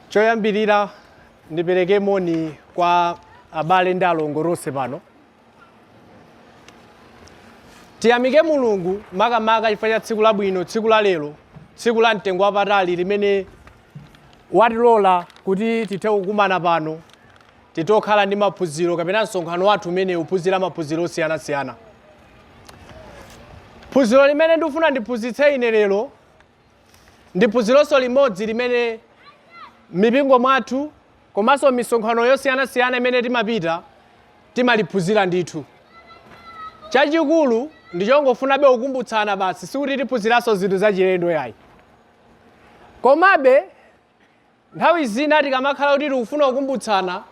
Choyambirira, ndipereke moni kwa abale ndi alongo tonse pano. Tiyamike Mulungu makamaka chifukwa cha tsiku labwino, tsiku la lero, tsiku la mtengo wapatali limene watilola kuti tithe kukumana pano, tithe kukhala ndi maphunziro kapena msonkhano wathu umene uphunzira maphunziro osiyanasiyana. Phunziro limene ndikufuna ndiphunzitse ine lero ndi phunzironso limodzi limene mipingo mwathu komanso misonkhano yosiyanasiyana imene timapita timaliphunzira ndithu. Chachikulu ndichongofunabe kukumbutsana basi, sikuti tiphunziranso zinthu zachilendo yayi. Komabe nthawi zina tikamakhala kuti tikufuna kukumbutsana,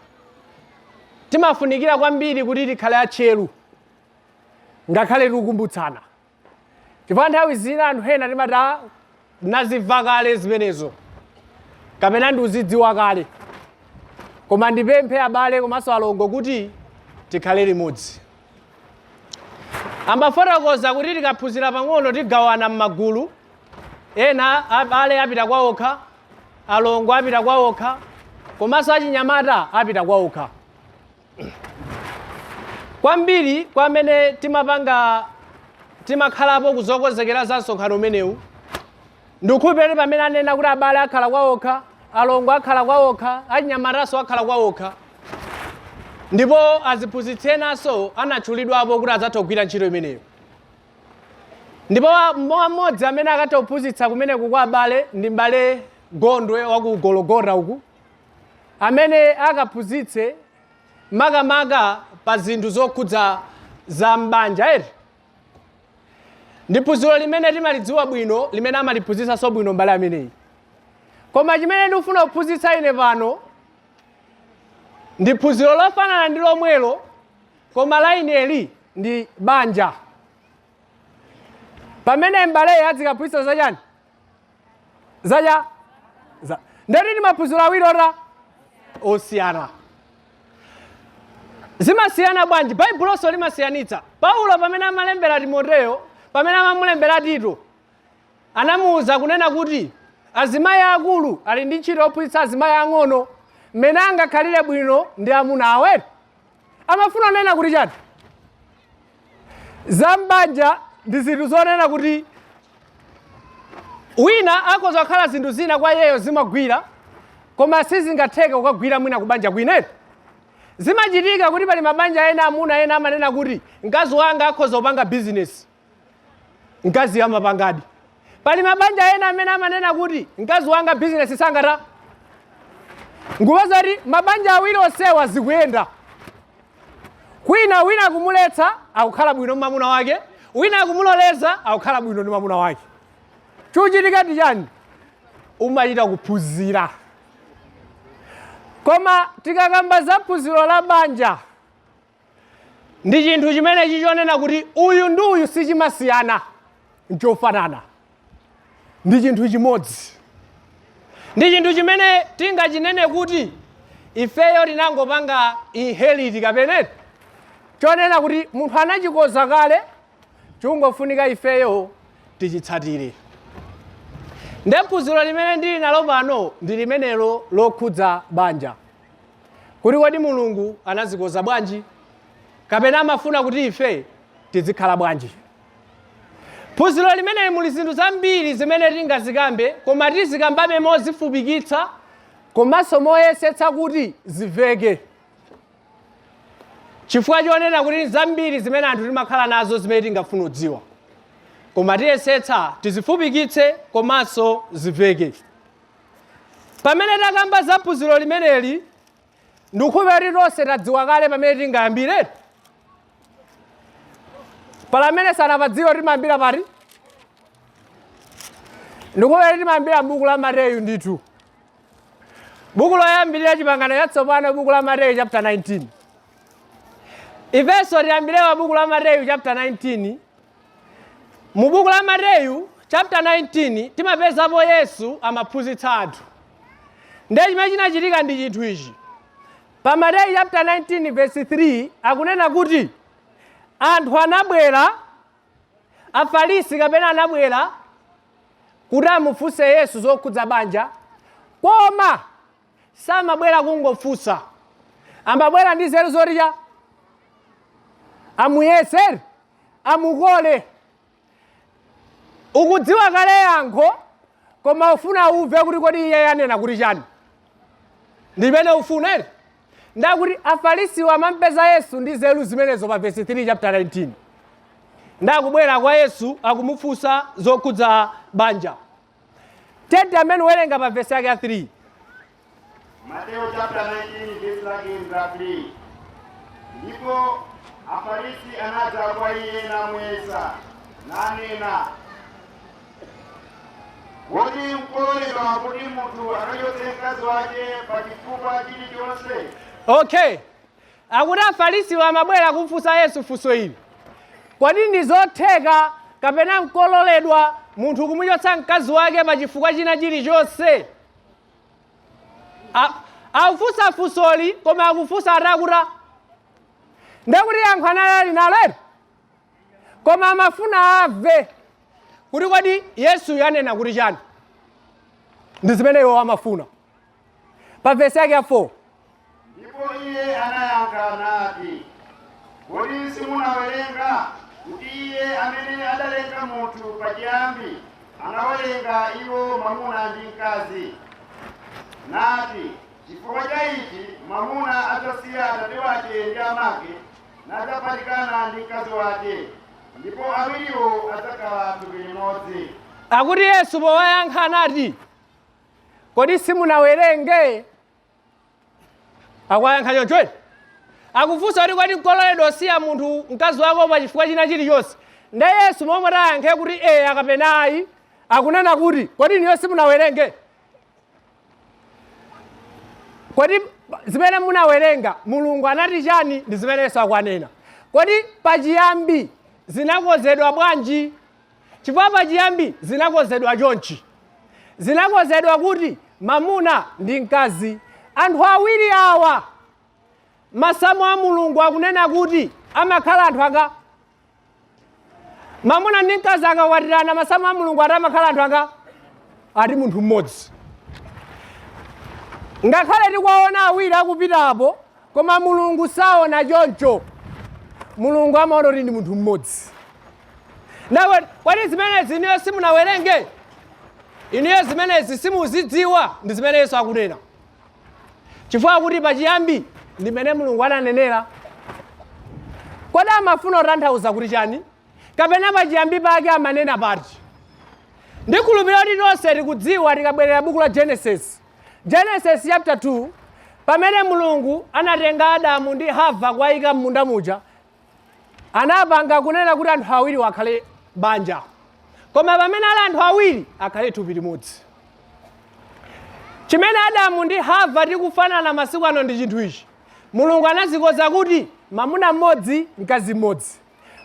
timafunikira kwambiri kuti tikhale atcheru ngakhale tikukumbutsana, chifukwa nthawi zina anthu ena timati, "Ah, nazimva kale zimenezo," kapena, "Ndikuzidziwa kale." Koma ndipemphe abale komanso alongo kuti tikhale limodzi. Amafotokoza kuti tikaphunzira pang'ono tigawana m'magulu ena. Abale apita kwa okha, alongo apita kwa okha, komanso achinyamata apita kwa okha. Kwambiri kwa amene timapanga, timakhalapo kuzokonzekera za msonkhano umenewu, ndikukhulupirira kuti pamene anena kuti abale akhala kwa okha, alongo akhala kwa okha, achinyamatanso akhala kwa okha, ndipo aziphunzitsi enanso anatchulidwapo kuti adzatha kugwira ntchito imeneyo. Ndipo mmodzi amene akatha kuphunzitsa kumeneku kwa abale ndi m'bale Gondwe wa ku Gologota uku, amene akaphunzitse makamaka pa zinthu zokhudza za mbanja, eti? Ndi phunziro limene timalidziwa bwino, limene amaliphunzitsanso bwino m'bale ameneyi. Koma chimene ndikufuna kuphunzitsa ine pano ndi phunziro lofanana ndi lomwelo, koma la ineli ndi banja, pamene m'baleyo adzikaphunzitsa zachani, zacha za. Ndeti ndi maphunziro awiri ota osiyana. Zimasiyana bwanji? Baibuloso limasiyanitsa. Paulo pamene amalembera Timoteyo, pamene amamulembera Tito, anamuwuza kunena kuti azimayi akulu ali ndi ntchito yophunzitsa azimayi ang'ono mmene angakhalire bwino ndi amuna awo. Amafuna kunena kuti chani? Za mbanja ndi zinthu zonena kuti wina akhoza kukhala zinthu zina kwa iyeyo zimagwira, koma sizingatheke kukagwira mwina kubanja kwineri. Zimachitika kuti pali mabanja ena, amuna ena amanena kuti, "Mkazi wanga akhoza kupanga bizinesi," mkazi amapangadi. Pali mabanja ena amene amanena kuti, "Mkazi wanga bizinesi sangata." Nkupeza kuti mabanja awiri onsewa zikuyenda. Kwina wina akumuletsa, akukhala bwino ndi mwamuna wake, wina akumuloleza, akukhala bwino ndi mwamuna wake. Chikuchitika ndi chani? Umachita kuphunzira. Koma tikakamba za phunziro la banja, ndi chinthu chimene chichonena kuti uyu ndi uyu sichimasiyana, nchofanana, ndi chinthu chimodzi, ndi chinthu chimene tingachinene kuti ifeyo tinangopanga inherit, kapena chonena kuti munthu anachikoza kale, chungofunika ifeyo tichitsatire. Nde phunziro limene ndili nalo pano ndi limenelo lokhudza banja, kuti kodi Mulungu anazikoza bwanji, kapena amafuna kuti ife tizikhala bwanji. Phunziro limeneli muli zinthu zambiri zimene tingazikambe, koma tizikambabe mozifupikitsa komanso moyesetsa kuti ziveke, chifukwa chonena kuti zambiri zimene anthu timakhala nazo zimene tingafuna kudziwa, koma tiyesetsa tizifupikitse komanso ziveke. Pamene takamba za phunziro limeneli, ndikukhulupirira kuti tonse tadziwa kale pamene tingayambire. Pala amene sanapadziwe timayambira pati? Ndikukhulupirira kuti timayambira buku la Mateyu ndithu, buku loyambirira Chipangano Chatsopano, buku la Mateyu chapter 19. Ifenso tiyambire pa buku la Mateyu chapter 19. Mu buku la Mateyu chapter 19 timapezapo Yesu amaphunzitsa anthu. Ndiye chimene chinachitika ndi chinthu ichi. Pa Mateyu chapter 19 verse 3 akunena kuti anthu anabwera, Afarisi kapena, anabwera kuti amufunse Yesu zokhudza banja, koma Samabwera kungofunsa, amabwera ndi nzeru zoti cha amuyesere, amukole. Ukudziwa kale yankho, koma ufuna umve kuti kodi iye anena kuti chani, ndimene ufuna ere. Ndakuti Afarisiwo amampeza Yesu ndi nzeru zimenezo pa verse 3 chapter 19. Ndakubwera kwa Yesu akumufunsa zokhudza banja. Tete amene werenga pa verse yake ya 3. Mateo chapter 19 verse lake la 3. Ndipo Afarisi anadza kwa iye namuyesa, nanena, kodi nkololedwa kuti munthu akachotse mkazi wake pa chifukwa chilichonse? Okay, akuti Afarisiwo amabwera kumfunsa Yesu funso ili: kodi ndi zotheka kapena nkololedwa munthu kumuchotsa mkazi wake pa chifukwa china chilichonse? Akufunsa funsoli, koma akufunsa atakuta ndekuti yankho anali ali nalo ere, koma amafuna amve kuti kodi Yesu yanena kuti chani. Ndi zimene iwo amafuna. Pa vesi yake ya 4. Ndipo iye anayankha nati, kodi simunawerenga kuti iye amene adalenga munthu pachiyambi anawalenga iwo mwamuna ndi mkazi, nati, chifukwa cha ichi mwamuna adzasiya atate wake ndi amake nadzaphatikana ndi mkazi wake, ndipo awiriwo adzakhala thupi limodzi. Akuti Yesu powayankha anati, kodi simunawerenge? Akuwayankha choncho, akufunsa kuti kodi nkololedwa osiya munthu mkazi wako pa chifukwa china chilichonse? Nde Yesu momwe tayankhe kuti eya kapena ayi, akunena kuti kodi inuyo simunawerenge? Kodi zimene munawerenga Mulungu anati chani? Ndi zimene Yesu akuanena. Kodi pachiyambi zinakonzedwa bwanji? Chifukwa pachiyambi zinakonzedwa chonchi, zinakonzedwa kuti mamuna ndi mkazi, anthu awiri awa, masamu a Mulungu akunena kuti amakhala anthu anga. Mamuna ndi mkazi akakwatirana, masamu a Mulungu ati amakhala anthu anga, ati munthu mmodzi. Ngakhale tikuwaona awiri akupitapo, koma Mulungu saona choncho. Mulungu amaona kuti ndi munthu mmodzi. Ndakuti kodi zimenezi inuyo simunawerenge? Inuyo zimenezi simuzidziwa? Ndi zimene Yesu akunena, chifukwa kuti pachiyambi ndi mmene Mulungu ananenera. Kodi amafuna kutanthauza kuti chani, kapena pachiyambi pake amanena pati? Ndikhulupirira kuti tonse tikudziwa tikabwerera buku la Genesis, Genesis chapter 2, pamene Mulungu anatenga Adamu ndi Hava kuwayika m'munda muja, anapanga kunena kuti anthu awiri akhale banja, koma pamene ali anthu awiri akhale thupi limodzi. Chimene Adamu ndi Hava tikufanana masiku ano ndi chinthu ichi: Mulungu anazikonza kuti mamuna mmodzi, mkazi mmodzi,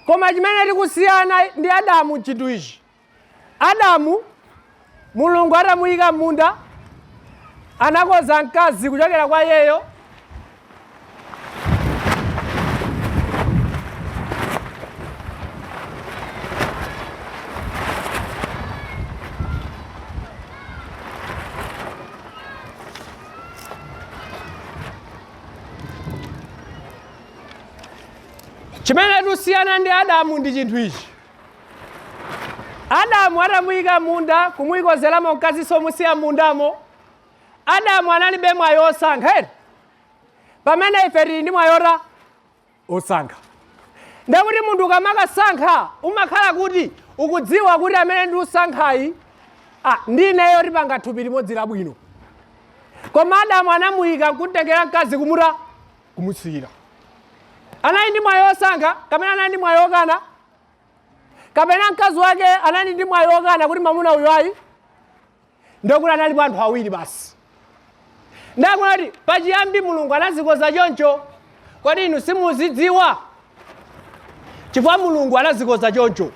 koma chimene tikusiyana ndi Adamu chinthu ichi: Adamu, Mulungu atamuyika m'munda, anakonza mkazi kuchokera kwa iyeyo. Chimene tusiyana ndi Adamu ndi chinthu ichi: Adamu atamuyika munda, kumuyikonzeramo mkazinso, musiya mundamo, Adamu analibe mwayi osankha ere, pamene ife tili ndi mwayi ora osankha. Ndekuti munthu ukamakasankha umakhala kuti ukudziwa kuti amene ndiusankhayi, ah, ndi ineyo tipanga thupi limodzi labwino. Koma Adamu anamuyika nkumtengera mkazi kumuta kumusiyira. Anali ndi mwayi osankha kapena anali ndi mwayi okana? Kapena mkazi wake anali ndi mwayi okana kuti mwamuna uyu ayi? Ndekuti analipo anthu awiri basi. Ndakuti pachiyambi Mulungu anazikonza choncho. Kodi inu simuzidziwa? Chifukwa Mulungu anazikonza choncho.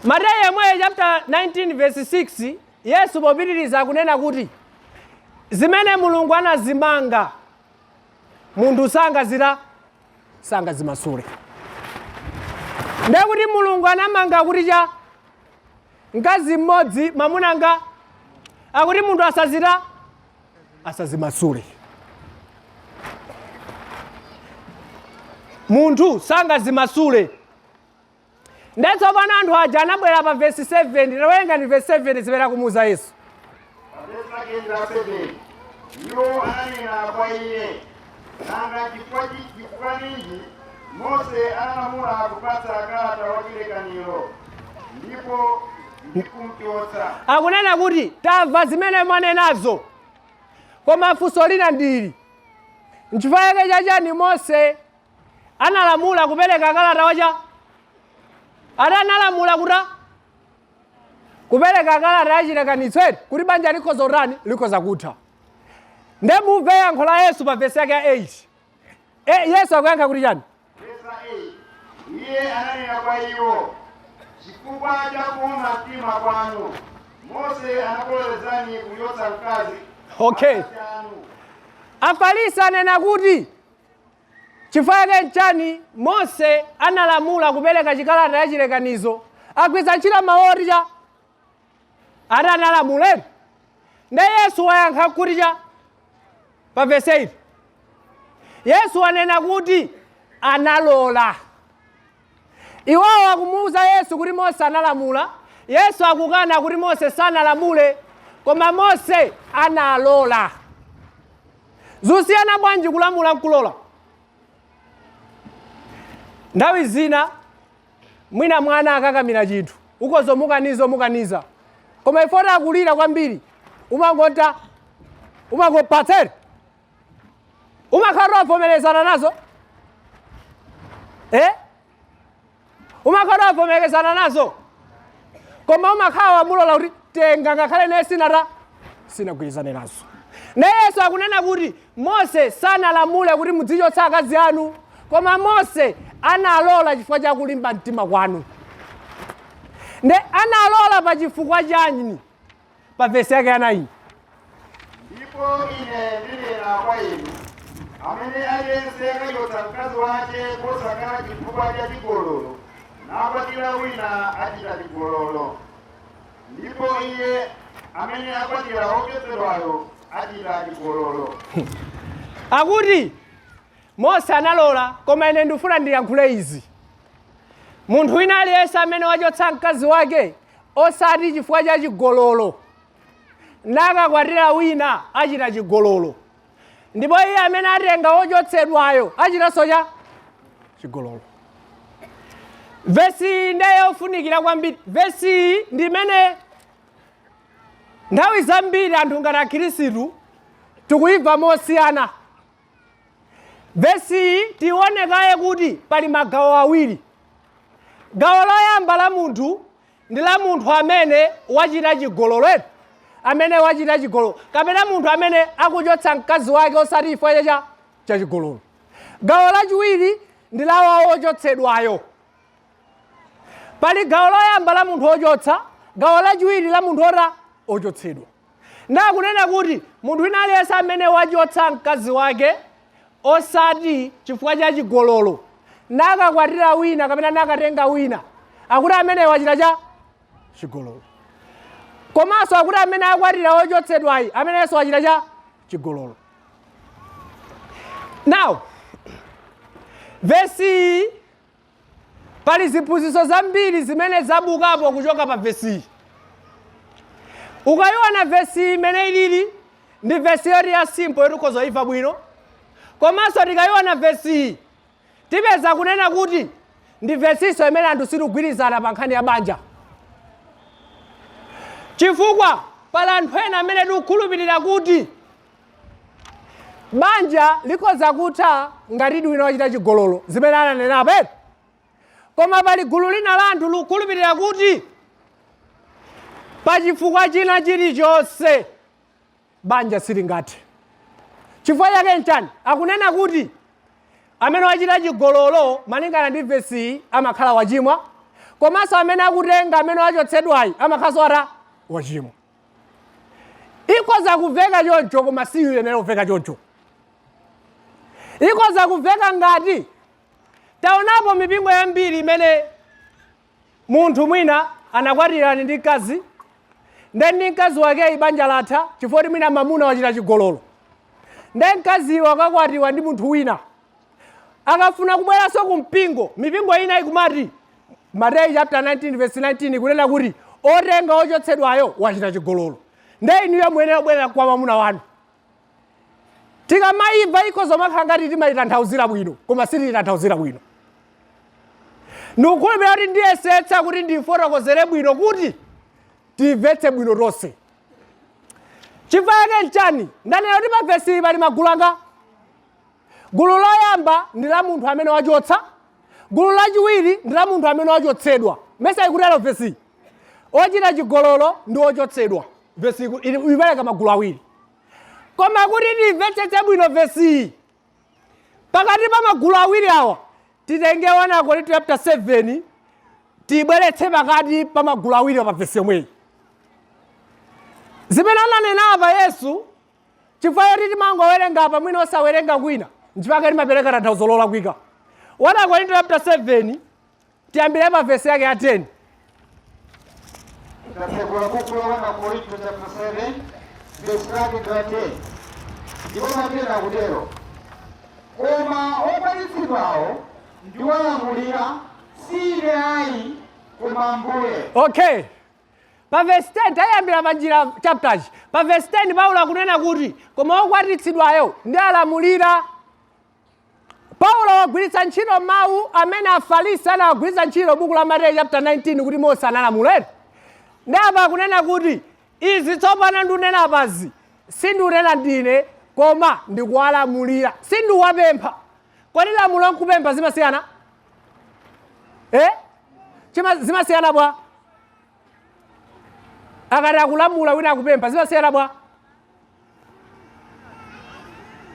Mateyu yemweyo chapter 19 verse 6, Yesu popitiriza akunena kuti zimene Mulungu anazimanga munthu sangazimasule. Ndekuti Mulungu anamanga kuti cha mkazi mmodzi, mwamuna nga, akuti munthu asazita. Asazimasule. Munthu sangazimasule. Nde tsopano anthu aja anabwera pa vesi 7. Tawerenga ndi vesi 7 zimene akumuuza Yesu. Vesi lake ndi la 7. Iwo ananena kwa iye, Nanga chifukwa ninji Mose analamula kupatsa kalata wachilekaniro, ndipo ndi kumchotsa? Akunena kuti tamva zimene mwanenazo, koma funso lina ndili, nchifukwa chake chachani Mose analamula kupereka kalata wacha? Ati analamula kuta kupereka kalata ya chilekanitso eti, kuti banja likhoza utani? Likhoza kutha. Nde mumve yankho la Yesu pa vesi yake ya 8. Yesu akuyankha kuti chani? Vesi 8. Iye ananena kwa iwo, Chifukwa cha kuuma mtima kwanu, Mose anakulolezani kuchotsa mkazi akazi anu. Afarisi anena kuti chifukwa chake nchani Mose analamula kupereka chikalata ya chilekanizo? Agwiritsa ntchito mawu oti cha? Ati analamula eti? Nde Yesu wayankha kuti cha? Pa vesi 8 Yesu wanena kuti analola. Iwowo akumuuza Yesu kuti Mose analamula. Yesu akukana kuti Mose sanalamule, koma Mose analola. Zusiyana bwanji kulamula nkulola? Nthawi zina mwina mwana akakamira chinthu, ukhoza mukaniza mukaniza, koma ifoti akulira kwambiri, umangota umangopatsere, umakhala wavomerezana nazo, eh? Umakhala wavomerezana nazo, koma umakhala wamulola kuti tenga, ngakhale ne sinata sinagwirizane nazo. Ne Yesu akunena kuti Mose sanalamule kuti mudzichotsa akazi anu, koma Mose analola chifukwa cha kulimba mtima kwanu. Nde analola pa chifukwa chani? Pa vesi yake ya 9. Ndipo ine ndinena kwa inu, amene aliyense akachotsa mkazi wake posakhala chifukwa cha chigololo, nakwatira wina, achita chigololo, ndipo iye amene akwatira wochotsedwayo achita chigololo. Akuti Mose analola, koma ine ndifuna ndiyankhule izi. Munthu wina aliyense amene wachotsa mkazi wake osati chifukwa cha chigololo, nakakwatira wina, achita chigololo, ndipo iye amene atenga wochotsedwayo achitanso cha chigololo. Vesi iyi ndiye yofunikira kwambiri. Vesi iyi ndi imene nthawi zambiri anthu ngati Akhristu tikuyimva mosiyana. Vesi iyi tione kaye kuti pali magawo awiri. Gawo loyamba la munthu ndi la munthu amene wachita chigololo, amene wachita chigololo, kapena munthu amene akuchotsa mkazi wake osati chifukwa cha chigololo. Gawo lachiwiri ndi la wochotsedwayo. Pali gawo loyamba la munthu wochotsa, gawo lachiwiri la munthu ota ochotsedwa. Ndakunena kuti munthu wina aliyense amene wachotsa mkazi wake osati chifukwa cha chigololo, nakakwatira wina kapena nakatenga wina, akuti amene wachita cha chigololo. Komanso akuti amene akwatira wochotsedwayi, amenenso wachita cha chigololo. Now, vesi iyi pali ziphunzitso zambiri zimene zabukapo kuchoka pa vesiyi. Ukayiona vesi imene ilili ndi vesi yoti ya simple, yoti ukhoza kuimva bwino, komanso tikayiona vesiyi tipeza kunena kuti ndi vesiso imene anthu sitikugwirizana pa nkhani ya banja, chifukwa pali anthu ena amene tikukhulupirira kuti banja likhoza kutha ngati wina wachita chigololo, zimene ananenapo eti. Koma pali gulu lina la anthu likukhulupirira kuti pa chifukwa china chilichonse banja silingathe. Chifukwa chake nchani? Akunena kuti amene wachita chigololo malingana ndi vesiyi amakhala wachimwa, komanso amene akutenga amene wachotsedwayi amakhalanso ata wachimwa. Ikhoza kumveka choncho, koma siyenera kumveka choncho. Ikhoza kumveka ngati taonapo mipingo yambiri imene munthu mwina anakwatirana ndi mkazi, then ndi mkazi wakeyi banja latha chifukwa kuti mwina mamuna wachita chigololo. Nde mkaziyo akakwatiwa ndi munthu wina, akafuna kubweranso ku mpingo, mipingo ina ikumati Mateyu chapter 19 verse 19 kunena kuti otenga ochotsedwayo wachita chigololo, nde inuyo muyenera kubwerera kwa mwamuna wanu. Tikamayimva ikhoza kumakhala ngati timayitanthauzira bwino, koma sitiyitanthauzira bwino. Ndikukhulupirira kuti ndiyesetsa kuti ndifotokozere bwino kuti timvetse bwino tonse. Chifukwa chake nchani ndanena kuti pa vesi pali magulu anga? Gulu loyamba ndi la munthu amene wachotsa, gulu lachiwiri ndi la munthu amene wachotsedwa. Mesa ikutero vesi? Ochita chigololo ndi ochotsedwa. Vesi ipereka magulu awiri. Koma kuti timvetsetse bwino vesiyi, pakati pa magulu awiri awa, titenge 1 Akorinto chapter 7, tibweretse pakati pa magulu awiri pa vesi yomweyi. Zimene ananena apa Yesu, chifukwa choti timangowerenga apa mwina osawerenga kwina, nchifukwa timapereka tanthauzo lolakwika. 1 Akorinto chapter 7, tiyambire pa vesi yake ya 10. Tatsegula buku la 1 Korinto chapter 7 verse lake la 10, ndipo matena akutero: "Koma okwatitsidwawo ndiwalamulira, si ine ayi, koma Ambuye." Okay, pa verse 10, tayambira pa njira chapterchi. Pa verse 10 Paulo akunena kuti koma okwatitsidwayo ndi alamulira. Paulo wagwiritsa ntchito mawu amene Afarisi anawagwiritsa ntchito buku la Mateyu chapter 19 kuti Mose analamulera. Ndi apa akunena kuti izi tsopano ndikunena apazi sindikunena ndine, koma ndikuwalamulira, sindikuwapempha. Kodi lamulo nkupempha zimasiyana? Eh? Zimasiyana bwa? Akati akulamula, wina akupempha, zimasiyana bwa?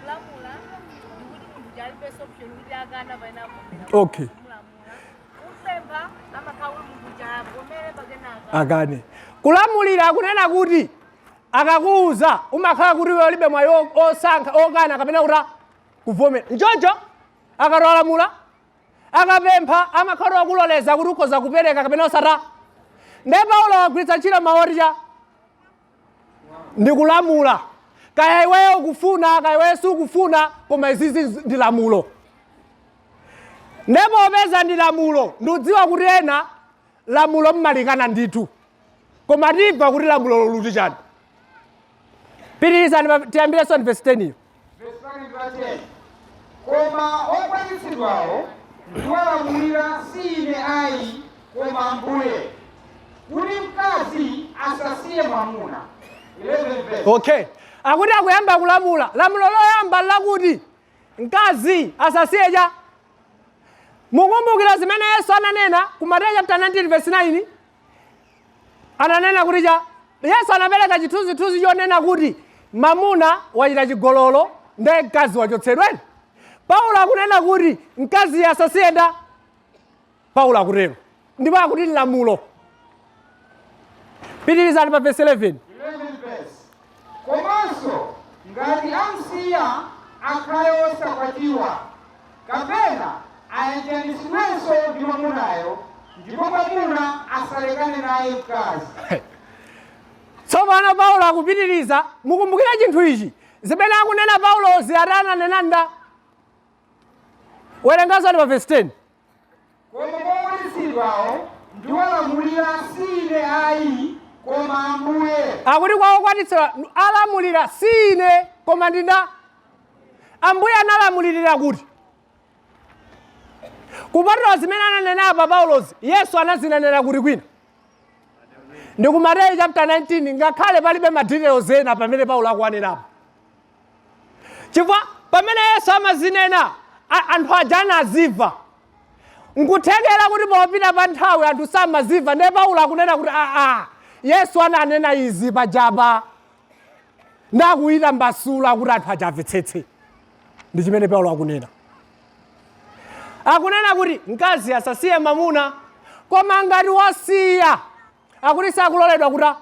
Kulamula ndikuti munthu alibenso option kuti akana paena avomera. Kumulamula. Kupempha amakhala kuti munthu avomere pakenaka akane. Kulamulira akunena kuti akakuuza umakhala kuti iwe ulibe mwayi osankha okana kapena kuti kuvomera, nchoncho akatolamula. Akapempha amakhala akuloleza kuti ukhoza kupereka kapena osata. Nde Paulo wagwiritsa ntchito mawu oti cha ndikulamula, kaya iweyo ukufuna, kaya iweyo sukufuna, koma izizi ndi lamulo. Ndipo popeza ndi lamulo, ndikudziwa kuti ena lamulo mmalikana ndithu, koma timva kuti lamulo luti chani. Pitirizani, tiyambirenso ndi verse 10 iyo. Verse lake ndi la 10: "Koma okwatitsidwawo ndiwalamulira, si ine ayi, koma Ambuye, kuti mkazi asasiye mwamuna." 11 verse. Okay, akuti akuyamba kulamula. Lamulo loyamba lakuti mkazi asasiye cha. Mukumbukira zimene Yesu ananena ku Mateyu chapter 19 verse 9? Ananena kuti cha Yesu anapereka chithunzithunzi chonena kuti mamuna wachita chigololo ndiye mkazi wachotsedweni. Paulo akunena kuti mkazi asasiye nda. Paulo akutero ndipo akuti lamulo. Pitirizani pa verse 11. 11 verse: "Komanso ngati amsiya, akhale osakwatiwa, kapena ayanjanitsidwenso ndi mwamunayo, ndipo mwamuna asalekane naye mkazi." Tsopano Paulo akupitiriza. Mukumbukire chinthu ichi, zimene akunena Paulozi ati ananena nda. Werengazani pa verse 10. "Koma okwatitsidwawo ndiwalamulira, si ine ayi, koma Ambuye." Akuti kwa okwatitsidwa alamulira, si ine koma ndinda Ambuye. Analamulirira kuti kupatula zimene ananena apa Paulozi, Yesu anazinenera kuti kwina ndi ku Mateyu chapter 19, ngakhale palibe ma details ena pamene Paulo akuwanenapo, chifukwa pamene Yesu amazinena anthu aja anazimva. Nkuthekera kuti popita pa nthawi anthu samazimva, ndiye Paulo akunena kuti aa, Yesu ananena izi pajapa, ndakuyita mbasula kuti anthu aja amvetsetse. Ndi chimene Paulo akunena. Akunena kuti mkazi asasiye mamuna, koma ngati wasiya, akuti sakuloledwa kuta,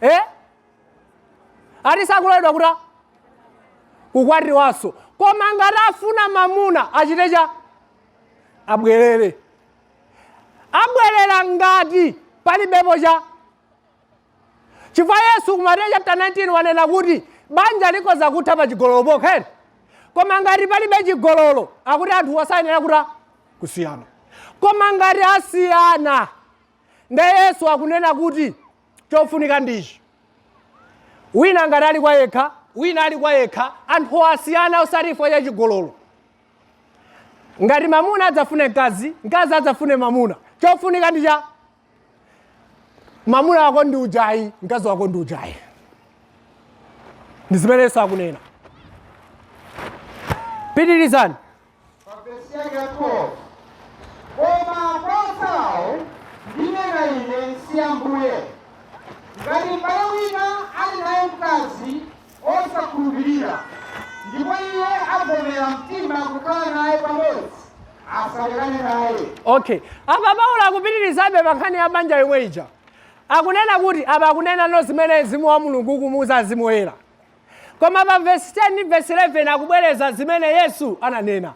eh? Ati sakuloledwa kuta kukwatiwanso, koma ngati afuna mamuna achite cha abwerere. Abwerera ngati palibepo cha, chifukwa Yesu ku Mateyu chapter 19 wanena kuti Banja likhoza kutha pa chigololo pokha eti? Koma ngati palibe chigololo, akuti anthuwa sayenera kuta kusiyana. Koma ngati asiyana, nde Yesu akunena kuti chofunika ndichi: wina ngati ali kwa yekha, wina ali kwa yekha, anthu asiyana osati chifukwa cha chigololo. Ngati mamuna adzafune mkazi, mkazi adzafune mamuna, chofunika ndi cha mamuna wako ndi ujayi, mkazi wako ndi ujayi. Ndi zimene Yesu akunena. Pitirizani. Pa vesi yake ya 12: Koma kwa otsalawo ndinena ine, si Ambuye: ngati m'bale wina ali naye mkazi osakhulupirira, ndipo iye avomera mtima kukhala naye pamodzi, asalekane naye. Okay, apa Paulo akupitirizabe pa nkhani ya banja yomwe ija. Akunena kuti apa akunena no zimene Mzimu wa Mulungu ukumuuza, Mzimu Woyera. Koma pa vesi 10 ndi vesi 11 akubwereza zimene Yesu ananena.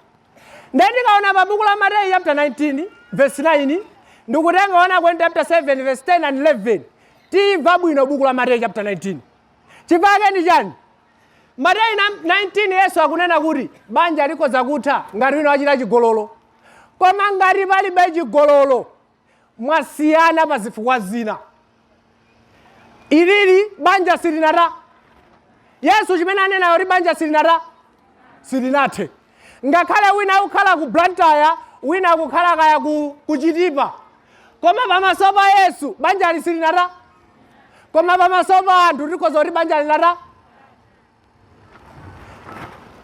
Ndiye tikaona pa buku la Mateyu chapter 19 verse 9 ndikutenga 1 Korinto chapter 7 verse 10 and 11, timva bwino buku la Mateyu chapter 19. Chifukwa ndi chani? Mateyu 19, Yesu akunena kuti banja likhoza kutha ngati wina wachita chigololo. Koma ngati palibe chigololo, mwasiyana pa zifukwa zina, ilili banja silinata. Yesu chimene anenayo kuti banja silinata, silinathe, ngakhale wina akukhala ku Blantyre, wina akukhala kaya ku Chitipa, koma pamaso pa Yesu banjali silinata. Koma pamaso pa anthu tikhoza kuti banja linata.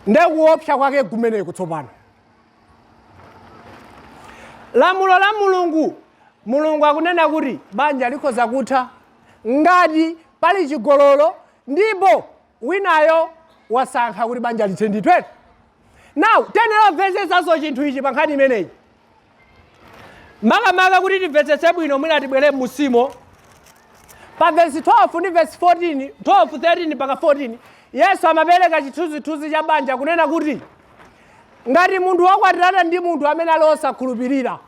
Ndekuopsa kwake kumeneku. Tsopano lamulo la Mulungu, Mulungu akunena kuti banja likhoza kutha ngati pali chigololo ndipo winayo wasankha kuti banja lithe ndithu. Now tiyenera kumvetsetsanso chinthu ichi pa nkhani imeneyi, makamaka kuti timvetsetse bwino. Mwina tibwere m'musimo pa vesi 12 ndi vesi 14, 12, 13 mpaka 14. Yesu amapereka chithunzithunzi cha banja, kunena kuti ngati munthu wakwatirana ndi munthu amene ali osakhulupirira,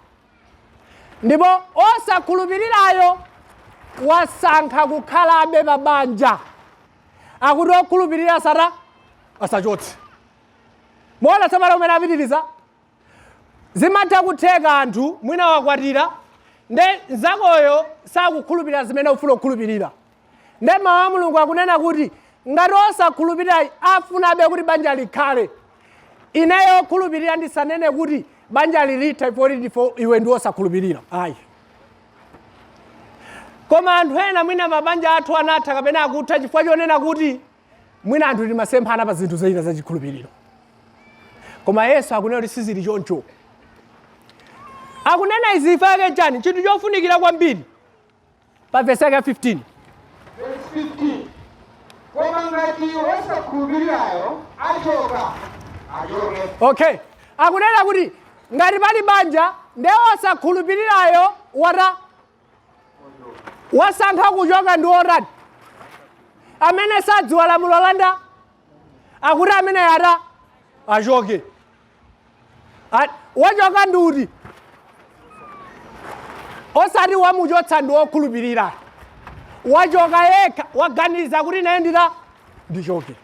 ndipo osakhulupirirayo wasankha kukhalabe pa banja, akuti okhulupirira sata asachotse. Muona tsopano kumene apitiriza. Zimatha kutheka anthu mwina wakwatira, nde mzakoyo sakukhulupirira zimene ufuna kukhulupirira. Nde mawu a Mulungu akunena kuti ngati osakhulupirira afunabe kuti banja likhale, ineyo okhulupirira ndisanene kuti banja lilitha ifoti ndifo iwe ndi osakhulupirira, ayi. Koma anthu ena mwina mabanja athu anatha kapena akutha chifukwa chonena kuti mwina anthu timasemphana pa zinthu zina zachikhulupiriro. Koma Yesu akunena kuti sizili choncho. Akunena izi ifake chani? Chinthu chofunikira kwambiri pa vesi yake ya 15. Verse 15: Koma ngati wosakhulupirirayo achoka, achoke. Okay, akunena kuti ngati pali banja nde osakhulupirirayo wata wasankha kuchoka, ndi otani amene sadziwa lamulo landa, akuti amene ata achoke. Wachoka ndi uti? Osati wamuchotsa ndi wokhulupirira. Wachoka yekha, waganiza kuti naye ndita ndichoke.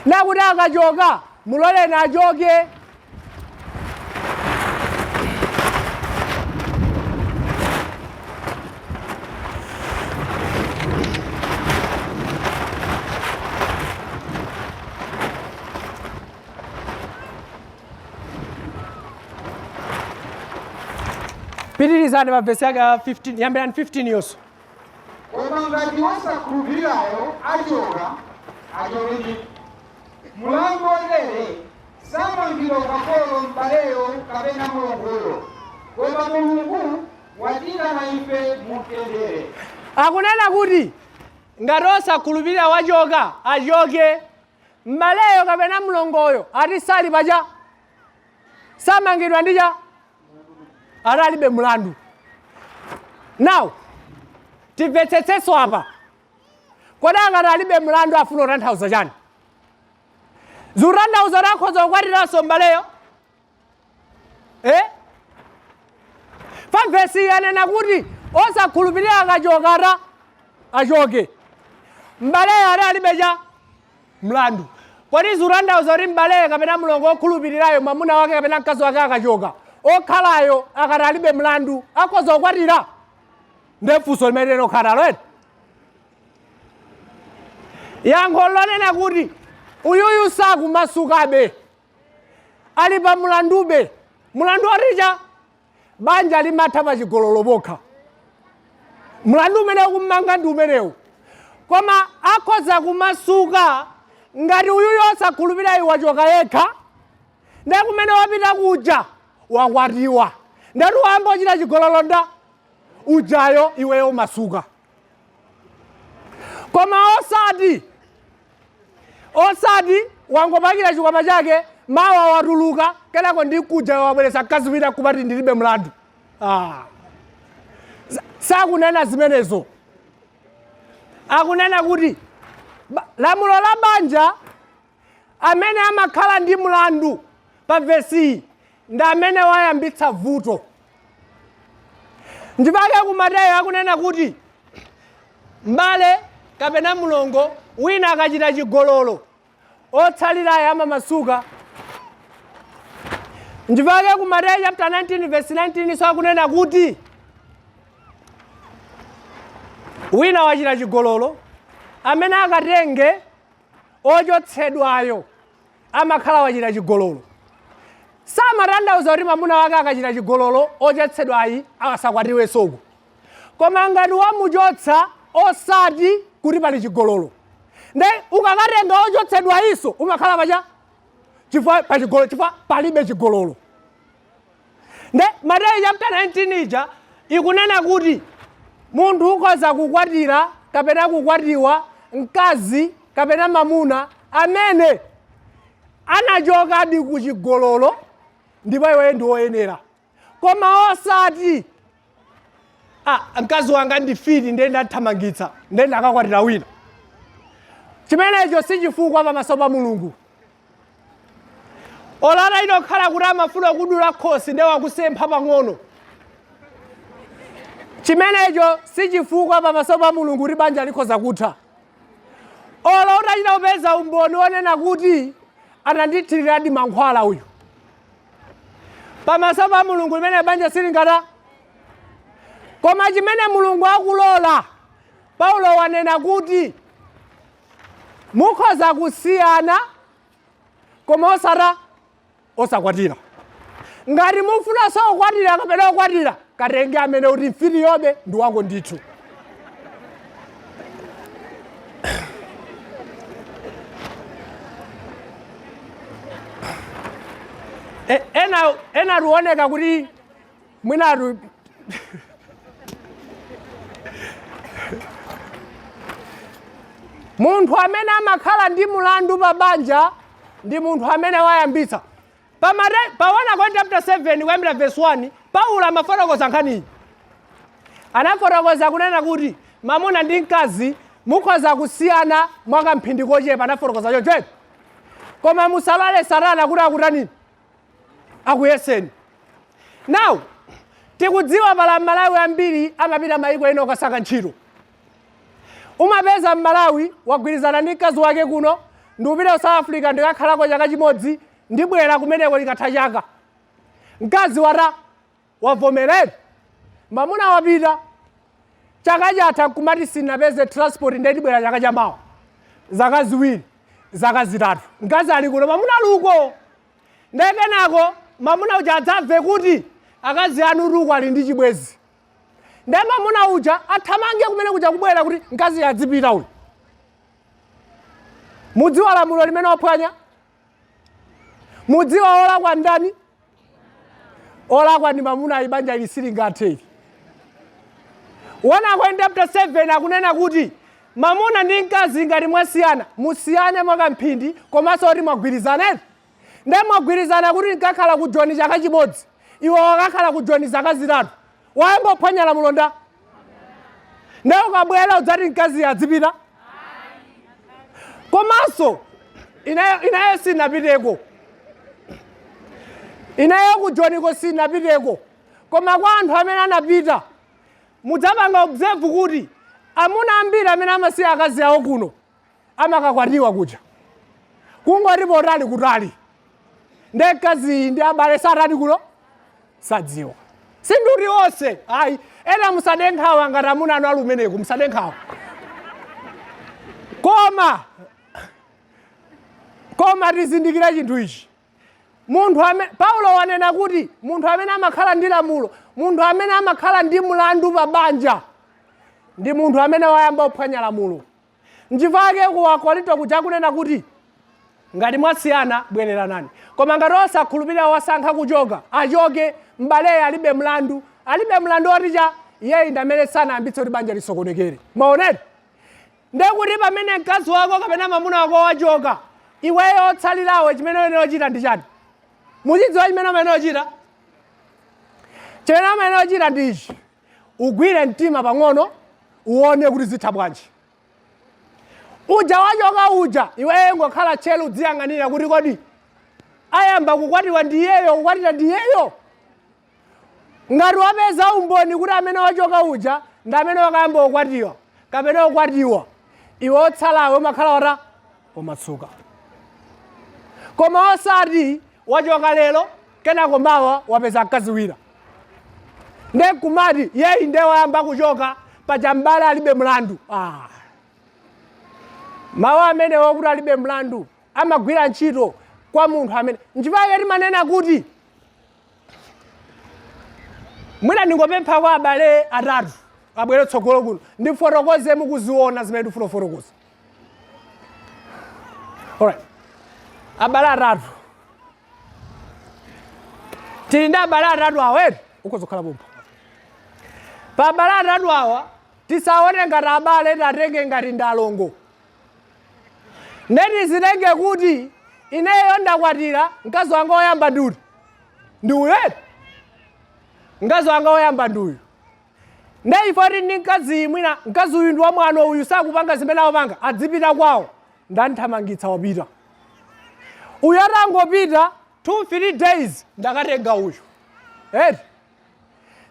Nakuti akachoka, muloleni achoke. Pitirizani pa vesi yake ya 15, yambirani 15 yonso. Koma ngati wosakhulupirirayo achoka, achoke ndithu. Mulandu wotere samangidwa ukapolo m'baleyo kapena mlongoyo, koma Mulungu watiyitana ife mu mtendere. Akunena kuti ngati osakhulupirira wachoka, achoke. M'baleyo kapena mlongoyo ati sali pacha, samangidwa ndi cha, ati alibe mlandu. Now timvetsetsenso apa. Kodi akati alibe mlandu afuna kutanthauza chani? Zikutanthauza kuti akhoza kukwatiranso m'baleyo, eh? Pa vesi yanena kuti osakhulupirira akachoka ata achoke, m'baleyo ati alibe cha. Mlandu. Kodi zikutanthauza kuti m'bale kapena mlongo wokhulupirirayo mwamuna wake kapena mkazi wake akachoka, okhalayo akati alibe mlandu akhoza kukwatira? Ndiye funso limene lokhalalo eti. Yankho lonena kuti uyuyu sakumasukabe, ali pa mlandube. Mlandu waticha banja limatha pa chigololo pokha. Mlandu umene ukummanga ndi umenewu. Koma akhoza kumasuka ngati uyuyu osakhulupirira wachoka yekha, ndiye kumene wapita kuja wakwatiwa, ndati wayamba kuchita chigololo nda ujayo, iweyo umasuka. Koma osati wangopakira chikwama chake, mawa watuluka, kenako ndi kuja wabweretsa mkazi wina kumati ndilibe mlandu. Ah. Sakunena zimenezo. Akunena kuti lamulo la banja, amene amakhala ndi mlandu pa vesiyi ndi amene wayambitsa vuto. Ndipake ku Mateyo akunena kuti mbale kapena mlongo wina akachita chigololo, otsalirayo amamasuka. Ndipake ku Mateyo chapter 19 verse 19 so akunena kuti wina wachita chigololo, amene akatenge ochotsedwayo amakhala wachita chigololo. Samatanthauza kuti mwamuna wake akachita chigololo ochotsedwayi asakwatiwensoko, koma ngati wamuchotsa osati kuti pali chigololo, nde ukakatenga ochotsedwayinso umakhala pacha chifukwa pachigololo, chifukwa palibe chigololo. Nde Mateyu chapter 19 ija ikunena kuti munthu ukhoza kukwatira kapena kukwatiwa mkazi kapena mamuna amene anachokadi ku chigololo ndipo iweyo ndi woyenera, koma osati mkazi wanga ndi mfiti, ndiye ndathamangitsa, ndiye ndakakwatira wina. Chimenecho si chifukwa pamaso pa Mulungu. Olala inokhala kuti amafuna kudula khosi ndiye wakusempha pang'ono, chimenecho si chifukwa pamaso pa Mulungu kuti banja likhoza kutha. Olo utachita kupeza umboni wonena kuti anandithiriradi mankhwala uyu, pamaso pa Mulungu limene banja silingata. Koma chimene Mulungu akulola, Paulo wanena kuti mukhoza kusiyana koma osakwatira. Ngati mufuna sokukwatira kapena kukwatira, katenge amene kuti mfiti yobe ndi wako ndithu. Ena tuoneka kuti mwinatu munthu amene amakhala ndi mulandu pa banja ndi munthu amene wayambitsa. Pa 1 Korinto chapter 7 kuyambira verse 1, Paulo amafotokoza nkhaniyi. Anafotokoza kunena kuti mamuna ndi mkazi mukhoza kusiyana mwakamphindi kochepa, anafotokoza choncho, koma musalole Satana kuti akutanini, akuyeseni. Now tikudziwa pala Mmalawi ambiri amapita mayiko ena okasaka ntchito. Umapeza Mmalawi wagwirizana ndi mkazi wake kuno, ndikupita ku South Africa, ndikakhalako chaka chimodzi, ndibwera kumeneko likatha chaka. Mkazi wata wavomerera, mamuna wapita, chaka chatha nkumati sinapeze transport, ndiye ndibwera chaka chamawa. Zaka 2, zaka 3, mkazi ali kuno, mamuna ali uko. Ndiye kenako mamuna uja adzamve kuti akazi anu tuko ali ndi chibwezi, ndiye mamuna uja athamange kumene kuja kubwera kuti mkazi adzipita uyu. Mudziwa lamulo limene waphwanya? Mudziwa olakwa ndani? Olakwa ndi mamuna ayi, banja ili silingathe ili. 1 Korinto chapter 7 akunena kuti mamuna ndi mkazi ngati mwasiyana, musiyane mwakamphindi, komanso kuti mwagwirizana. Ndiye mwagwirizana kuti nkakhala ku Joni chaka chimodzi, iwe wakakhala ku Joni zaka 3, wayamba kuphwanya lamulo nda. Ndiye ukabwera udzati mkazi adzipita. Komanso ineyo sinapiteko, ineyo ku Joniko sinapiteko, koma kwa anthu amene anapita mudzapanga observe kuti amuna ambiri amene amasiya akazi awo kuno amakakwatiwa kuja. Kungoti potali kutali. Nde mkaziyi ndi abale satani kuno sadziwa. Sindikuti onse ayi. Ena musade nkhawa ngati amuna anu ali umeneku, musade nkhawa. Koma tizindikire chinthu ichi. Munthu amene Paulo wanena kuti munthu amene amakhala ndi lamulo, munthu amene amakhala ndi mlandu pa banja ndi munthu amene wayamba kuphwanya lamulo. Nchifukwa chake ku Akorinto kuja akunena kuti ngati mwasiyana bwereranani. Koma ngati osakhulupirira wasankha kuchoka, achoke, m'baleyo alibe mlandu. Alibe mlandu woti cha iyeyi ndi amene sanayambitse kuti banja lisokonekere. Mwaonera? Ndiye kuti pamene mkazi wako kapena mwamuna wako wachoka, iweyo otsalirawe chimene uyenera kuchita ndi chani? Muchidziwa chimene umayenera kuchita? Chimene umayenera kuchita ndi ichi. Ugwire mtima pang'ono, uone kuti zitha bwanji. Uja wachoka uja, iweyo ingokhala tcheru udziyang'anira kuti kodi ayamba kukwatiwa ndi iyeyo, kukwatira ndi iyeyo? Ngati wapeza umboni kuti amene wachoka uja ndi amene wakayamba kukwatiwa kapena kukwatiwa, iwe otsalawe umakhala wata wamasuka. Koma osati wachoka lero kenako mawa wapeza mkazi wina, nde nkumati yeyi nde wayamba kuchoka paja m'bale alibe mlandu. Mawu amenewo kuti alibe mlandu amagwira ntchito kwa munthu amene, nchifukwa chake timanena kuti mwina ndingopempha kwa abale atatu abwere tsogolo kuno ndifotokoze mukuziona zimene ndifuna kufotokoza. Alright. Abale atatu tili ndi abale atatu awa eti ukhoza kukhala pompo pa abale atatu awa tisaone ngati abale tatenge ngati ndi alongo nde tizitenge kuti ineyo ndakwatira mkazi wanga woyamba ndi uti ndi uyu eti mkazi wanga woyamba ndi uyu nde ifo tili ndi mkazi mwina mkazi uyu ndi wamwano uyu sakupanga zimene amapanga adzipita kwawo ndanthamangitsa wapita uyu atangopita 2 3 days ndakatenga uyu eti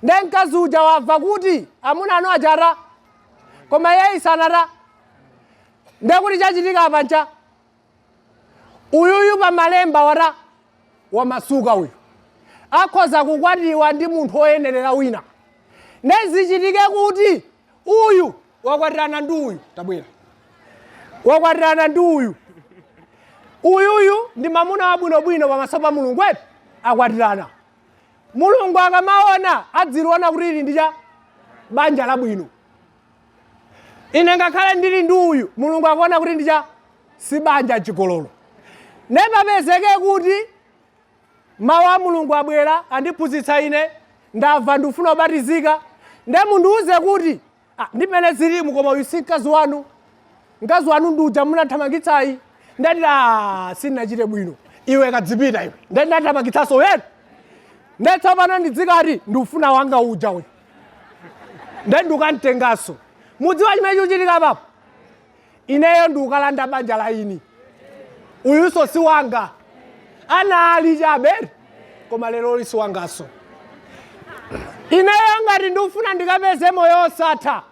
nde mkazi uja wamva kuti amuna anu achata koma iye sanata nde kuti chachitika apa ncha uyuyu pa malemba wata wamasuka uyu akhoza kukwatiwa ndi munthu woyenerera wina nde zichitike kuti uyu wakwatirana ndi uyu tabwera wakwatirana ndi uyu uyuyu ndi mamuna wabwinobwino pamaso pa Mulungu eti akwatirana Mulungu akamaona adziliona kuti ili ndi cha banja labwino ine ngakhale ndili ndi uyu Mulungu akuona kuti ndi cha si banja chigololo nde papezeke kuti mawu a Mulungu abwera andiphunzitsa ine ndamva ndikufuna kubatizika nde mundiuze kuti ah, ndi mmene zilimu koma uyu si mkazi wanu mkazi wanu ndi uja munathamangitsayi ndati ah, sindinachite bwino iwe kadzipita iwe nde ndathamangitsanso wetu nde tsopano ndidzikati ndikufuna wanga uja uyu nde ndikamtenganso mudziwa chimene chikuchitika apapo ineyo ndikukalanda banja la ini uyunso si wanga anali chabe koma lero si wanganso ineyo ngati ndikufuna ndikapeze moyo osatha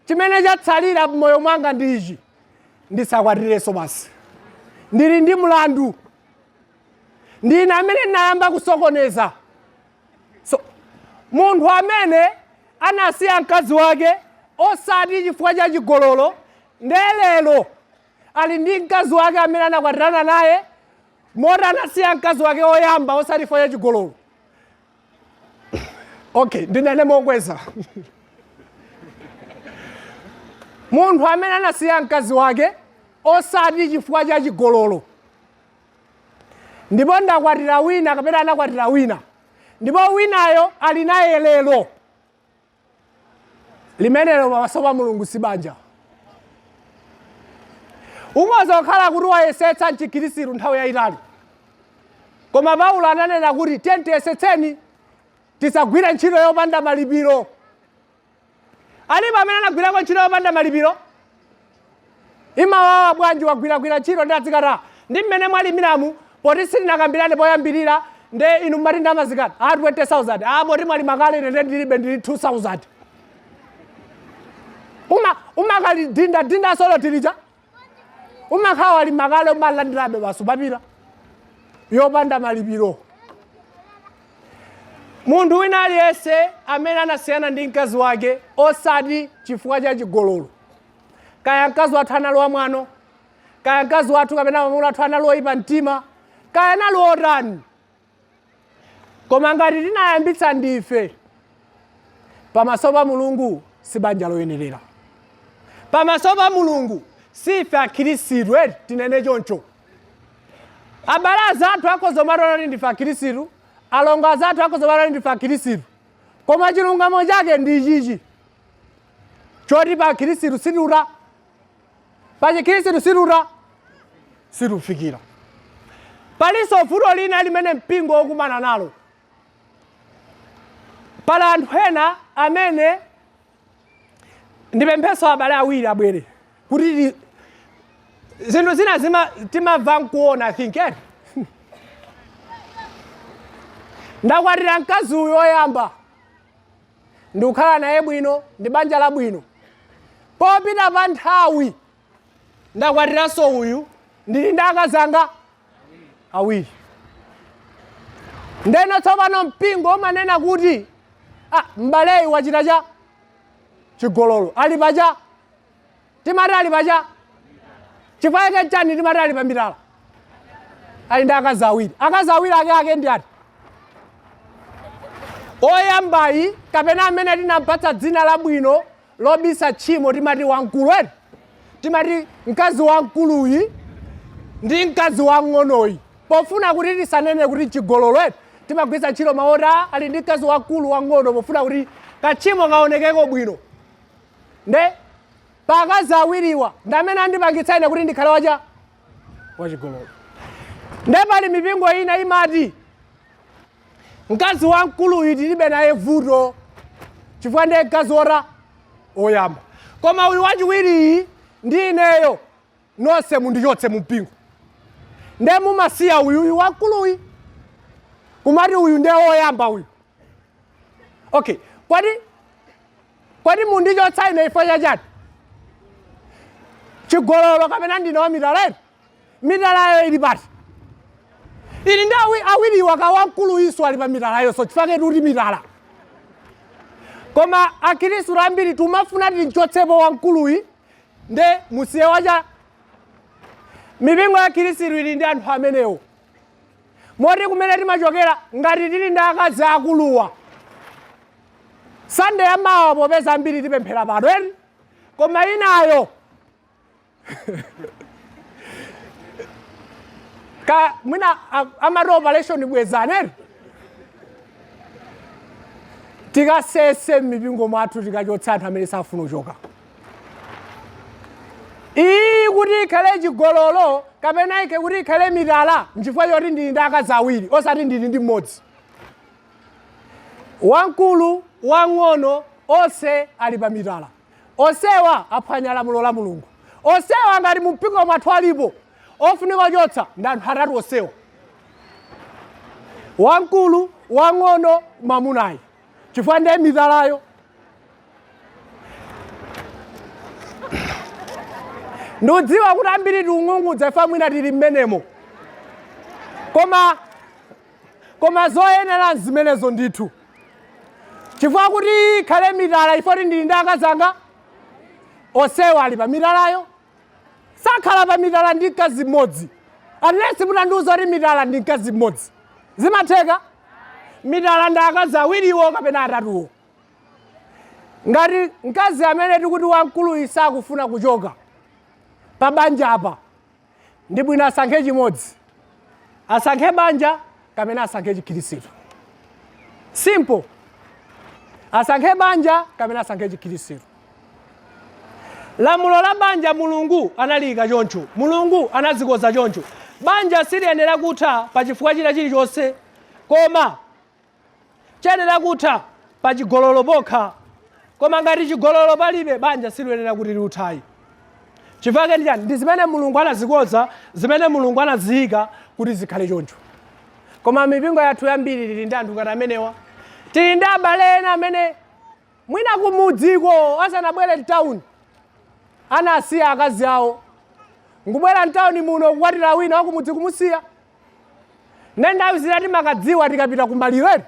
chimene chatsalira mmoyo mwanga ndi ichi ndisakwatirenso basi ndili ndi mlandu ndine amene ndinayamba kusokoneza so munthu amene anasiya mkazi wake osati chifukwa cha chigololo nde lero ali ndi mkazi wake amene anakwatirana naye moti anasiya mkazi wake woyamba osati chifukwa cha chigololo okay ndinene mokweza munthu amene anasiya mkazi wake osati chifukwa cha chigololo ndipo ndakwatira wina kapena anakwatira wina ndipo winayo ali naye lero limenelo pamaso pa Mulungu si banja ukhoza kukhala kuti wayesetsa mchikhristu nthawi yayitali koma Paulo ananena kuti tiye tiyesetseni tisagwire ntchito yopanda malipiro alipo amene anagwirako ntchito yopanda malipiro imawawa bwanji wagwiragwira ntchito ndi adzikata ndi mmene mwalimiramu poti sitinakambirane poyambirira nde inu mmati ndamazikati a 20000 a poti mwalima kale ine nde ndilibe ndili 2000 uma umakalidinda dinda solo tilija. Umakhala walima kale, umalandirabe basi, umapita yopanda malipiro. Munthu wina aliyense amene anasiyana ndi mkazi wake osati chifukwa cha chigololo, kaya mkazi wathu anali wamwano, kaya mkazi wathu kapena mwamuna wathu anali oyipa mtima, kaya anali otani, koma ngati tinayambitsa ndife, pamaso pa Mulungu si banja loyenerera. Pamaso pa Mulungu sife Akhirisitu, eti tinene choncho. Abale azathu akhoza kumationa kuti ndife Akhirisitu, alongo azathu akhoza kumationa kuti ndife Akhirisitu, koma chilungamo chake ndi ichichi choti pa Khirisitu situta, pa Chikhirisitu situta, situfikira. Palinso vuto lina limene mpingo ukumana nalo. Pali anthu ena amene, ndipempheso abale awiri abwere kuti zinthu zina timamva nkuona. I think ndakwatira mkazi uyu woyamba, ndikukhala naye bwino, ndi banja labwino. Popita pa nthawi ndakwatiranso uyu, ndili ndi akazanga awiri. Ndeno tsopano mpingo umanena kuti, ah, m'baleyu wachita cha chigololo, ali pacha, timati ali pacha. Chifukwa chake chani timati ali pa mitala? Ali ndi akazi awiri. Akazi awiri ake ake ndi ati? Oyambayi kapena amene tinampatsa dzina labwino lobisa tchimo, timati wamkulu, eti? Timati mkazi wamkuluyi ndi mkazi wamng'onoyi, pofuna kuti tisanene kuti chigololo, eti? Timagwiritsa ntchito mawu oti, "Ah, ali ndi mkazi wamkulu, wang'ono," pofuna kuti katchimo kaonekeko bwino. Nde pa akazi awiriwa ndi amene andipangitsa ine kuti ndikhale wacha wachigololo. Nde pali mipingo ina imati mkazi wamkuluyu tilibe naye vuto chifukwa ndiye mkazi ora oyamba, koma uyu wachiwiriyi ndi ineyo nonse mundichotse mu mpingo. Nde mumasiya uyuyu wamkuluyi, kumati uyu ndiye woyamba uyu. Okay, kwati mundichotsa ine chifukwa chachani? Chigololo kapena ndine wa mitala? Ino mitalayo ili pati? Ili ndi awiriwa ka wamkulu iso ali pa mitalayo, so chifukwa kuti mitala. Koma Akhristu ambiri tumafuna tinchotsepo wamkuluyi, nde musiye wacha. Mipingo ya Khristu ili ndi anthu amenewo, moti kumene timachokera, ngati tili ndi akazi akuluwa, Sande yamawa, popeza ambiri tipemphera pano, eni, koma inayo ka mwina amati operation bwezani, eni, tikasese m'mipingo mwathu, tikachotsa anthu amene safuna kuchoka. Iyi kuti ikhale chigololo kapena ike kuti ikhale mitala nchifukwa choti ndili ndi akazi awiri, osati ndili ndi mmodzi. Wamkulu, wang'ono, onse ali pa mitala. Onsewa aphwanya lamulo la Mulungu. Onsewa ngati mu mpingo mwathu alipo ofunika kuchotsa, ndi anthu atatu onsewa: wamkulu, wang'ono, mwamunayi, chifukwa ndiye mitalayo. Ndikudziwa kuti ambiri tiung'ung'udza ife mwina tili mmenemo, koma zoyenera zimenezo ndithu, chifukwa kuti ikhale mitala ifoti ndili ndi akazanga onsewa ali pa mitalayo. Sakhala pa mitala ndi mkazi mmodzi, unless mutandiuza kuti mitala ndi mkazi mmodzi. Zimatheka? Mitala ndi akazi awiriwo kapena atatuwo. Ngati mkazi amene tikuti wamkuluyi sakufuna kuchoka pa banja apa, ndi bwino asankhe chimodzi: asankhe banja kapena asankhe Chikhristu. Simple. Asankhe banja kapena asankhe Chikhristu. Lamulo la banja Mulungu analiyika choncho, Mulungu anazikoza choncho. Banja siliyenera kutha pa chifukwa china chilichonse, koma chiyenera kutha pa chigololo pokha. Koma ngati chigololo palibe, banja siliyenera kuti liuthayi. Chifukwa ndi chani? Ndi zimene Mulungu anazikoza, zimene Mulungu anaziyika kuti zikhale choncho. Koma mipingo yathu yambiri tili ndi anthu ngati amenewa. Tili ndi abale ena amene mwina kumudziko asanabwere mtawuni anasiya akazi awo. Nkubwera mtawuni muno kukwatira wina wakumudzi kumusiya. Nde nthawi zina timakadziwa tikapita kumaliro eti.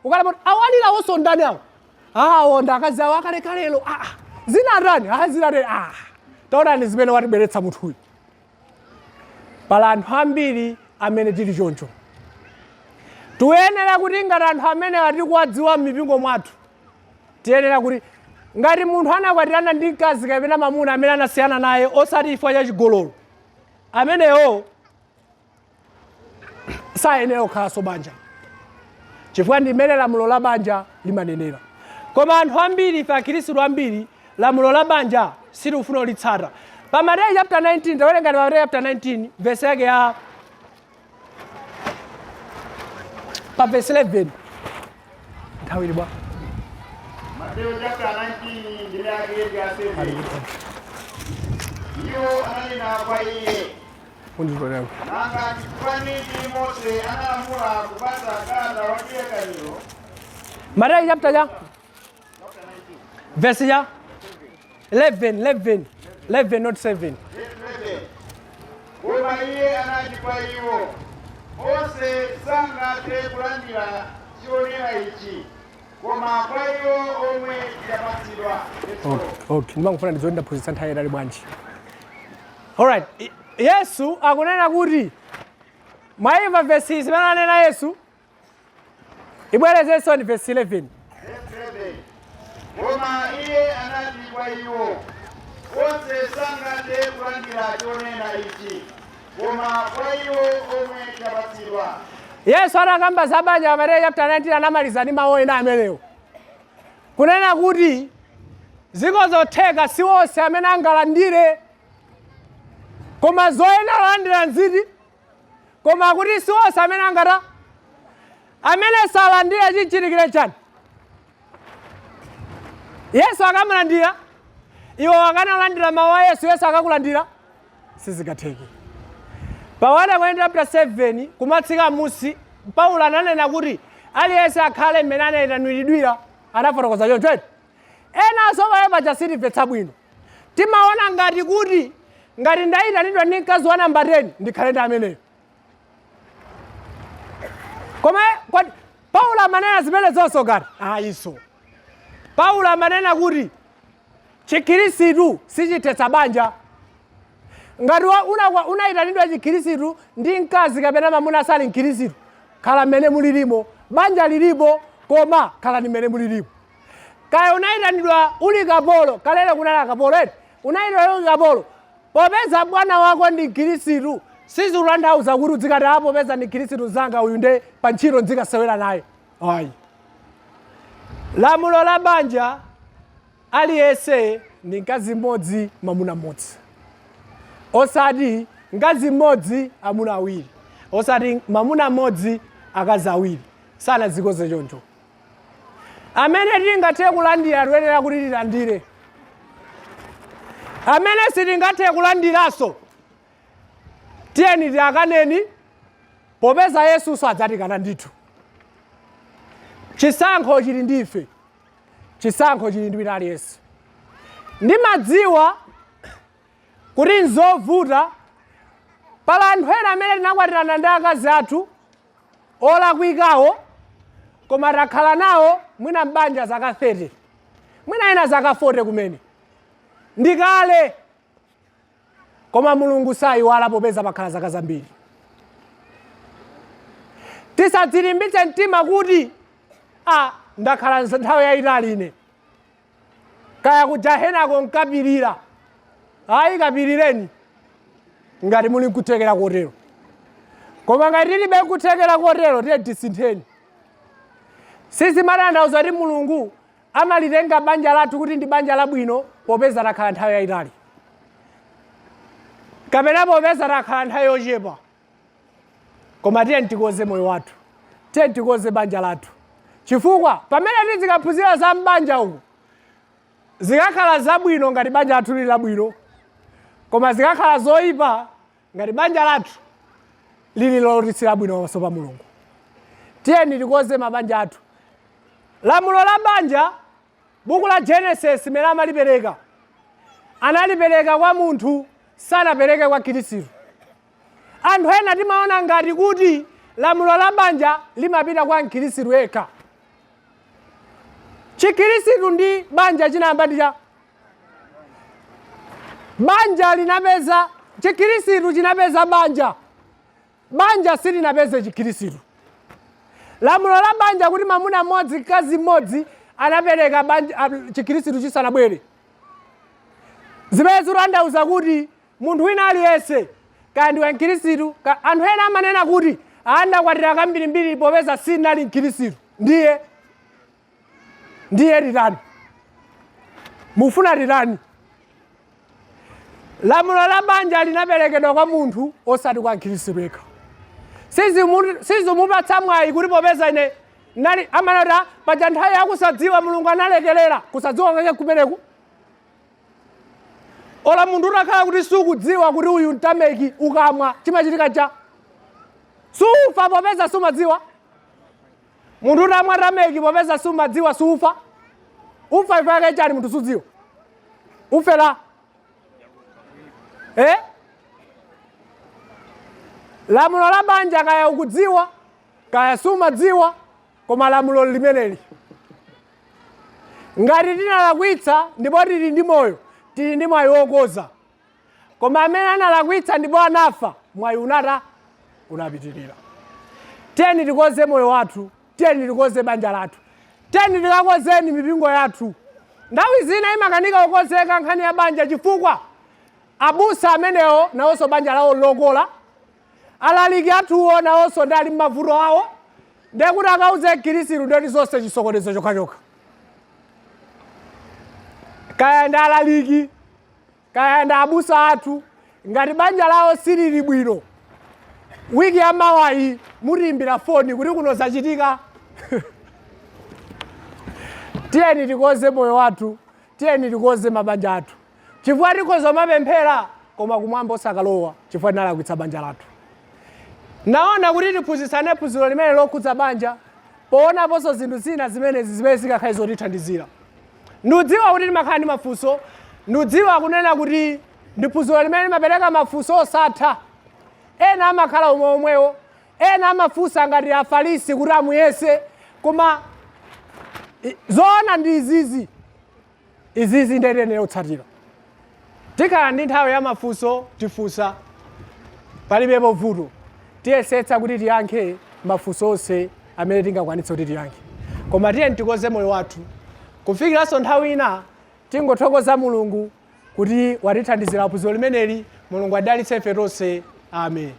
Ukalapa awalirawo ndani awo? Awo ndi akazi awo akalekalelo. Ah, ah. Zinatani? Ah, zinatani. Ah. Taonani zimene watibweretsa munthuyu. Pali anthu ambiri amene tili choncho. Tiyenera kuti ngati anthu amenewa tikuwadziwa m'mipingo mwathu, tiyenera kuti ngati munthu anakwatirana ndi mkazi kapena mamuna amene anasiyana naye osati chifukwa cha chigololo, amenewo sayenera kukhalanso banja, chifukwa ndi mmene lamulo la banja limanenera. Koma anthu ambiri, ife Akhristu ambiri, lamulo la banja sitikufuna kulitsata. Pa Mateyu chapter 19, tawerengani pa Mateyu chapter 19 verse yake ya pa verse 11. Nthawi ili bwa? Mateyu chapter 19 ndime yake ya 7. Iwo ananena kwa iye, Unditolera. Nanga chifukwa ninji Mose analamula kupatsa kalata wa chilekaniro? Mateyu chapter cha verse ya 11, 11, 11, not 7. 11. Koma iye anati kwa iwo, onse sangathe kulandira chionera ichi, koma kwa iwo omwe chidapatsidwa. Okay, ndimangofuna ndidziwe ndaphunzitsa nthawi yaitali bwanji. Alright, Yesu akunena kuti, mwayimva vesi zimene anena Yesu? Ibwerezenso ndi vesi 11. 11. Koma iye anati kwa iwo, onse sangathe kulandira chonena ichi, koma kwa iwo omwe chidapatsidwa. Yesu atakamba za banja pa Mateyu chapter 19, anamaliza ndi mawu ena amenewo, kunena kuti zikozotheka, si onse amene angalandire, koma zoyenera kulandira nziti? Koma kuti si onse amene angata, amene salandira chichitikire chani? Yesu akamulandira, iwo akanalandira mawu a Yesu, Yesu akakulandira? Sizingatheke. Pa 1 Korinto chapter 7 kumatsika musi, Paulo ananena kuti aliyense akhale mmene anayitanidwira. Anafotokoza choncho eti. Enanso pale paja sitimvetsa bwino. Timaona ngati kuti ngati ndayitanidwa ndi mkazi wa namba 10, ndikhale ndi ameneyo. Koma kodi Paulo amanena zimene zonso ngati ayiso? Paulo amanena kuti Chikhirisitu sichithetsa banja. Ngati unayitanidwa Chikhirisitu ndi mkazi kapena mamuna asali Mkhirisitu, khala mmene mulilimo. Banja lilipo, koma khalani mmene mulilimo. Kaya unayitanidwa uli kapolo, kalele kunali akapolo eti, unayitanidwa uli kapolo, popeza bwana wako ndi Mkhirisitu, sizikutanthauza kuti uzikati, "Ah, popeza ndi Mkhirisitu zanga uyu, nde pa ntchito nzikasewera naye." Ayi. Lamulo la banja, aliyense ndi mkazi mmodzi, mwamuna mmodzi, osati mkazi mmodzi, amuna awiri, osati mwamuna mmodzi, akazi awiri. Sanazikoze choncho. Amene tingathe kulandira, tiyenera kuti tilandire. Amene sitingathe kulandiranso, tiyeni tiakaneni, popeza Yesunso adzatikana ndithu. Chisankho chili ndife, chisankho chili ndi wina aliyense. Ndimadziwa kuti nzovuta. Pala anthu ena amene tinakwatirana ndi akazi athu olakwikawo, koma takhala nawo mwina m'banja zaka 30, mwina ena zaka 40 kumene ndikale, koma Mulungu sayiwala popeza pakhala zaka zambiri. Tisadzilimbitse mtima kuti, "A, ndakhala nthawi yayitali ine, kaya kujahenako nkapirira." Ayi, kapirireni ngati muli nkuthekera kotero, koma ngati tilibe nkuthekera kotero, tiye tisintheni. Sizimatanthauza kuti Mulungu amalitenga banja lathu kuti ndi banja labwino popeza takhala nthawi yayitali kapena popeza takhala nthawi yochepa. Koma tiye tikoze moyo wathu, tiye tikoze banja lathu, chifukwa pamene tizikaphunzira za mbanja uku, zikakhala zabwino ngati banja lathu lili labwino, koma zikakhala zoyipa ngati banja lathu lili loti labwino pamaso pa Mulungu. Tiyeni tikoze mabanja athu. Lamulo la banja, buku la Genesis mene amalipereka, analipereka kwa munthu. Sanapereke kwa Khristu. Anthu ena timaona ngati kuti lamulo la banja limapita kwa mkhristu yekha. Chikhristu ndi banja chinayamba ndi cha banja linapeza chikhristu chinapeza banja. Banja silinapeze chikhristu. Lamulo la banja kuti mamuna mmodzi, mkazi mmodzi, anapereka banja chikhristu chisanabwere. Zimene zikutanthauza kuti munthu wina aliyense, kaya ndiwe mkhristu, anthu ena amanena kuti anakwatira kambirimbiri popeza sinali mkhristu. Ndiye titani? Mufuna titani? Lamulo la banja linaperekedwa kwa munthu, osati kwa mkhristu yekha. Sizimupatsa mwayi kuti popeza ine nali amanati paja nthawi yakusadziwa Mulungu analekerera. Kusadziwa kwake kumeneku? Ola munthu utakhala kuti sukudziwa kuti uyu mtameki, ukamwa chimachitika cha sufa popeza sumadziwa. Munthu utamwa tameki popeza sumadziwa sufa. Ufa ifa yake chani? Munthu sudziwa ufera, eh? Lamulo la banja, kaya ukudziwa kaya sumadziwa, koma lamulo limeneli, ngati tinalakwitsa ndipo tili ndi moyo, tili ndi mwayi wokoza. Koma amene analakwitsa ndipo anafa, mwayi unata unapitirira. Tiyeni tikoze moyo wathu, tiyeni tikoze banja lathu, tiyeni tikakozeni mipingo yathu. Nthawi zina imakanika kukozeka nkhani ya banja chifukwa abusa amenewo nawonso banja lawo lokola, alaliki athuwo nawonso ndi ali m'mavuto awo, ndekuti akauze khristu ndoti zonse chisokonezo chokhachokha. Kaya ndi alaliki, kaya ndi abusa athu, ngati banja lawo silili bwino, wiki ya mawayi mutiimbira foni kuti kuno zachitika. Tiyeni tikoze moyo wathu, tiyeni tikoze mabanja athu, chifukwa tikhoza mapemphera koma kumwamba osakalowa chifukwa tinalakwitsa banja lathu. Naona kuti tiphunzitsane phunziro limene lokhudza banja, poonaponso zinthu zina zimenezi zimene zingakhale zotithandizira. Ndikudziwa kuti timakhala ndi mafunso. Ndikudziwa kunena kuti ndi phunziro limene limapereka mafunso osatha. Ena amakhala omwe omwewo, ena amafunsa ngati Afarisi kuti amuyese, koma zoona ndi izizi. Izizi ndetene yotsatira. Tikhala ndi nthawi ya mafunso, tifunsa, palibepo vuto. Tiyesetsa kuti tiyankhe mafunso onse amene tingakwanitse kuti tiyankhe, koma tiye tikoze moyo wathu. Kufikiranso nthawi ina, tingothokoza Mulungu kuti watithandizira phunziro limeneli. Mulungu adalitse ife tonse, amen.